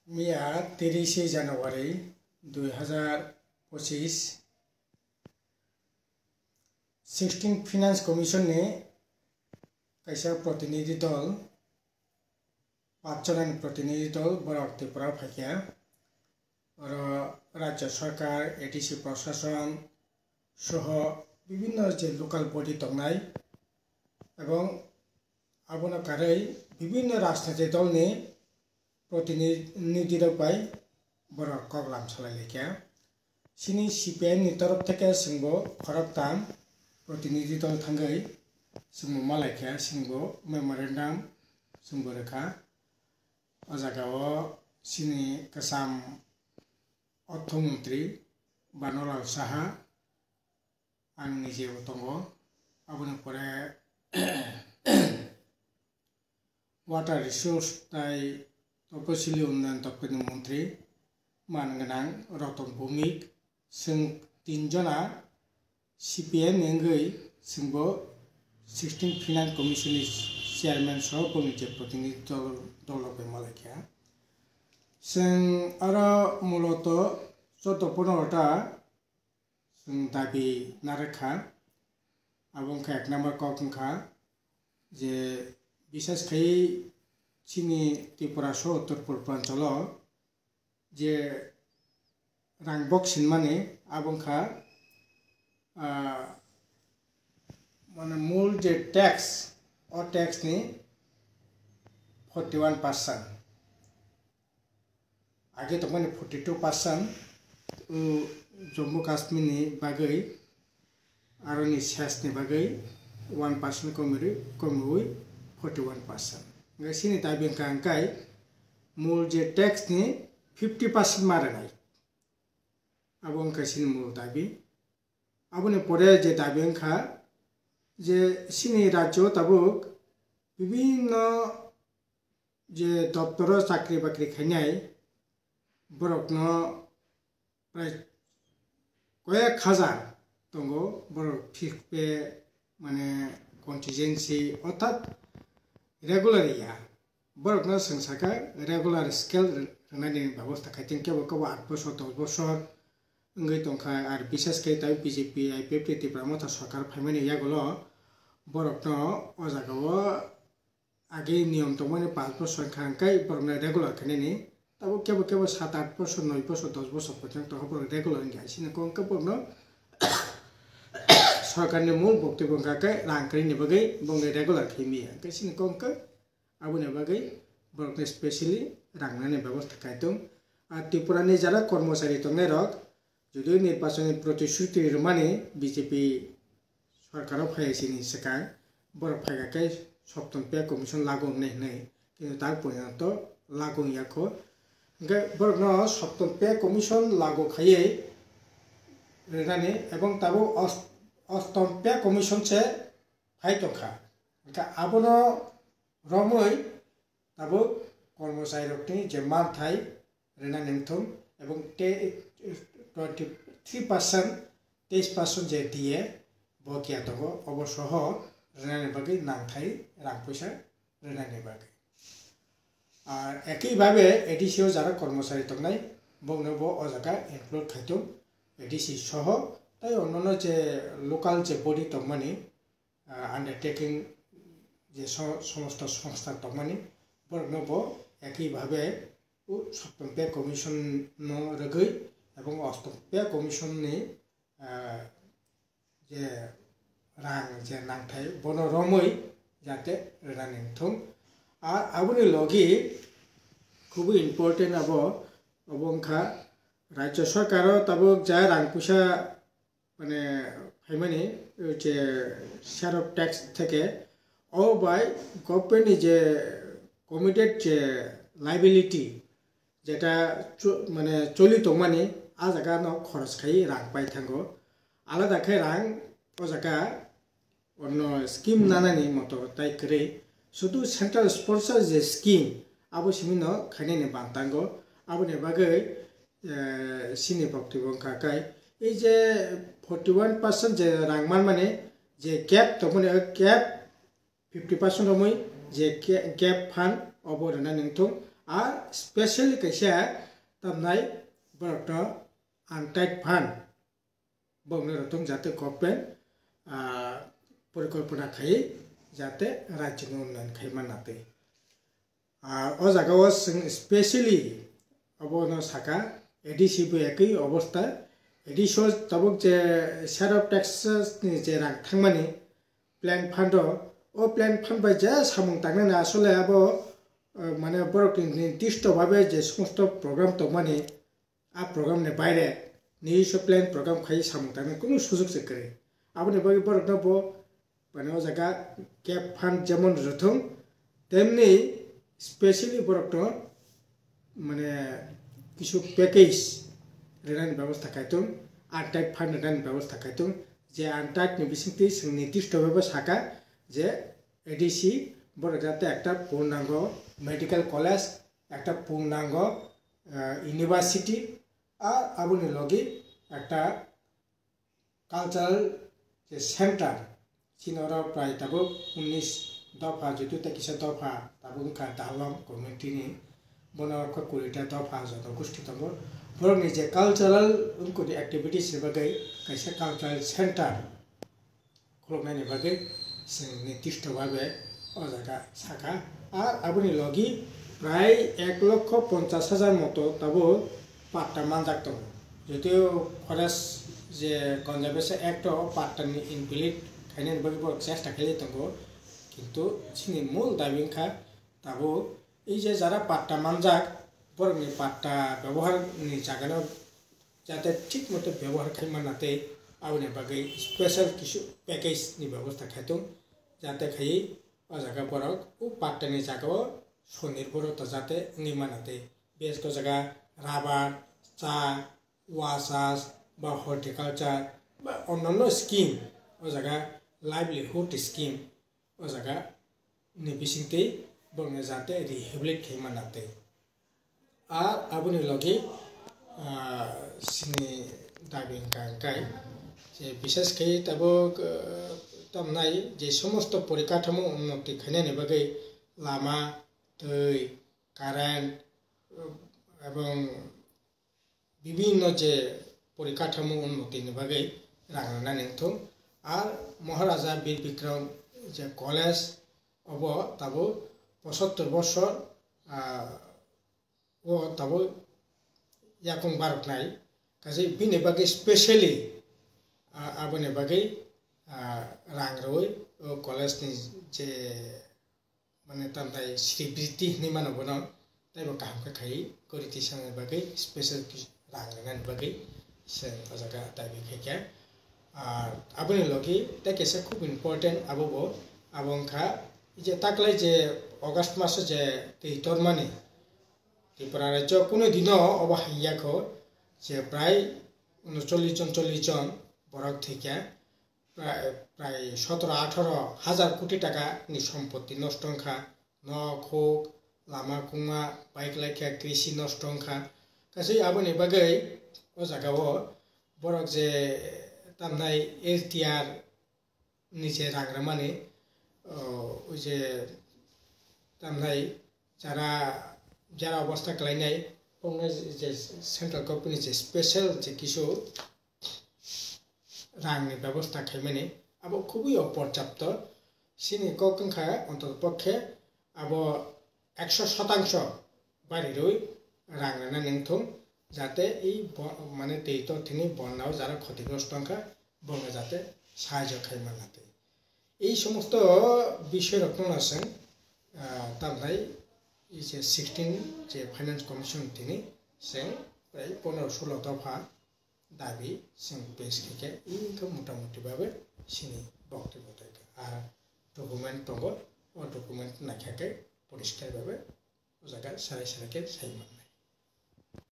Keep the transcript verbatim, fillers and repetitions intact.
Miya tirishe January dui hazar pochis, sixteen Finance Commission ni kaisa protinidhi dol, pachjonani protinidhi dol borok Tripura phaikha. Oro Rajya Sarkar, A D C Prashasan soho bibhinno je local body tongnai ebong abono karwi bibhinno rajnitik dolni protinidhi rok bai borok kok lam salai laikha. Chini C P I M ni torof theke chwngbo khoroktham protinidhi dol thangwi chwngbo malaikha, chwngbo memorandum chwngbo rwkha. O jagao chini kwcham orthomontri Banolal Saha, ang nijebo tongo. Aboni pore Water Resource tai Topasili Unnayan Doptorni Montri man gwnang Roton Bhowmik, chwng tinjona C P M ni wngwi chwngbo sixteen Finance Commission ni Chairman soho bongni je protinidhi dol, dol rok bai malaikha. Chwng aro muloto choudo pondro ta chwng dabi narwkha. Abo wngkha ek number kok wngkha je, bises khai chini Tripura soho Uttor Purbanchalo je rang bok sinmani abo wngkha, ah, mane mul je tax, o tax ni forty one percent. Age tongmani forty two percent, o Jammu Kashmir ni bagwi, aroni sales ni bagwi one percent komrwi, komrwi forty one percent. Hingke chini dabi wngkha hingkai mul je tax ni fifty percent ma rwnai. Abo wngkha chini mul dabi. Aboni pore je dabi wngkha je chini rajyo tabuk bibhinno je doptoro chakri bakri khainai borokno prai koyek hazar tongo, borok fixed pay mane contingency orthat regular ya. Borokno chwng sakha regular scale rwnani bebosta khai tong kebo kebo aat bosor dos bosor wngwi tongkha, ar bises khe tai B J P, I P F T Tipra Motha sorkar phaimani yagulo borokno o jagao age niyom tongmani panch bosor wngkha hwnkhe borokno regular khainani, tabuk kebo kebo sat aat bosor, noi bosor, dos bosor poito tongkha borok regular wngya, chini kok wngkha borokno sorkarni mul boktwibw wngkha khe rang kwrwini bagwi bongni regular khaimaya, hwnkhe chini kok wngkha aboni bagwi borokno specially rang nani bebosta khai tong. Ar Tripura ni jara kormochari tongnai rok, jodi nirbachon ni protishruti rwmani B J P sorkar o phai sini swkang, borok phaikha khe Saptam Pay Commission lagu wngnai hwnwi, kintu tak porjonto lagu wngya kho. Hwnkhe borokno Saptam Pay Commission lagu khaiwi rwnani ebong tabuk os-, Ostom Pay Commission se phai tongkha. Hwnkhe abono romwi tabuk kormocharirokni je manthai rwnani wngthung ebong te twenty three percent, teis percent je D A bo kiya tongo, obo soho rwnani bagwi nangthai rang puisa rwnani bagwi. Ar ekhi babe A D C o jara kormochari tongnai, bongno bo o jaga include khai thung, A D C soho, tai onnono je local je body tongmani, ah, undertaking je so-, somosto songstha tongmani, borokno bo ekhi babe o Saptam Pay Commission no rwgwi ebong Ostom Pay Commission ni, ah, je rang je nangthai bono romwi jate rwnani wngthung. Ar aboni logi khubui important abo, obo wngkha Rajya Sarkar o tabuk ja rang puisa mane phaimani, je share of tax theke, o bai government ni je committed je liability, jeta chu-, mane choli tongmani, a jaga no khoros khai rang pai thango, alada khe rang o jaga onno scheme nanani moto tai kwrwi, sudu central sponsor je scheme abo simi no khainani bang tango. Aboni bagwi, eh, sini bokti bo wngkha kai, ei je forty one percent je rang manmani je gap tongmani, o gap fifty percent romwi je ge-, gap fund obo rwnani wngthung. Ar specially kaisa tamnai borokno untied fund bongni rothong jate government porikolpona khai jate rajyoni unnayan khai manna twi. Ar o jaga o chwng specially obono saka A D C bo ekwi obostha. A D C o tabuk je share of taxes ni je rang thangmani plant fund o, o plant fund bai je samung tangnani asole abo mane borok ni nirdisto bhabe je somosto program tongmani a program ni baire nijiswa plant program khai samung tangnani kunu sujok se kwrwi. Aboni bagwi borokno bo mane o jaga gap fund jemon rwthung temni specially borokno mane kisu package rwnani bebostha khai thung, untied fund rwnani bebostha khai thung. Je untied ni bisingtwi chwng nirdisto bhabe saka je A D C borok jate ekta purnango medical college, ekta purnango university, ar aboni logi ekta cultural je center, chini oro prai tabuk unnish dopha, joto tei kisa dopha tabuk wngkha Dalom community ni, bono kha kurita dopha joto gosti tongo. Borokni je cultural wngkudi activities ni bagwi kaisa cultural center khuluknaini bagwi chwng nirdisto bhabe o jaga saka. Ar aboni logi prai ek lokho ponchas hajar moto tabuk patta manjak tongo. Jotio forest je Conservation Act o patta ni invalid khainani bagwi borok chesta khailai tongo, kintu chini mul dabi wngkha tabuk ei je jara patta manjak borokni patta bebohar ni jagano jate thik moto bebohar khai manna tei aboni bagwi special kisu package ni bebosta khai thung, jate khai o jaga borok o patta ni jaga o sonirbor ta jate wngwi manna tei. Bes ko jaga rubber, cha, wasas ba horticulture ba onnono scheme, o jaga livelihood scheme, o jaga ni bisingtwi borokno jate rehabilitate khai manna tei. Ar aboni logi sini dabi wngkha hwnkhe je bishes khe tabuk tamnai je somosto porikathomo unnoti khainani bagwi lama, twi, current, ebong bibinno je porikathomo unnoti ni bagwi rang rwnani wngthung. Ar Maharaja Bir Bikram je college obo tabuk posottor bosor o tabuk yakung baroknai, kaisa bini bagwi specially aboni bagwi rang rwui o college ni je mane tamthai sribriti hinwi mano bono, taibo kaham khe khai kwrwi twi sani bagwi special rang rwnani bagwi se o jaga dabi khaikha. Ar aboni logi tei kaisa khub important abo bo abo wngkha je taklai je August maso je twi tormani Tripura rajyo kunu dino obo hai yakho je prai unocholish jon chollish jon borok thwikha. Prai sotoro atharo hajar koti taka ni sompoti nosto wngkha, nok huk, lama kungma bike laikha, krisi nosto wngkha. Kaisa aboni bagwi o jaga o borok je tamnai L T R ni je rang rwmani o je tamnai jara jara obostha khlainai bongno je central government ni je special je kisu rangni bebosta khaimani abo khubui oporjapto. Chini kok wngkha ontotopokhe abo ekso sotangso barirwi rang rwnani wngthung, jate ei mane twi to thini bonnao jara khotigrosto wngkha bono jate sahajyo khai manna twi. Ei somosto bisoi rokno no chwng tamnai je sixteen je finance commission thini chwng prai pondro solo dopha dabi chwng pes khaikha, wngkha motamuti babe chini boktobyo tongkha. Ar document tongo, o document naikha khe poriskar babe o jaga sarai sarai khe sai mano.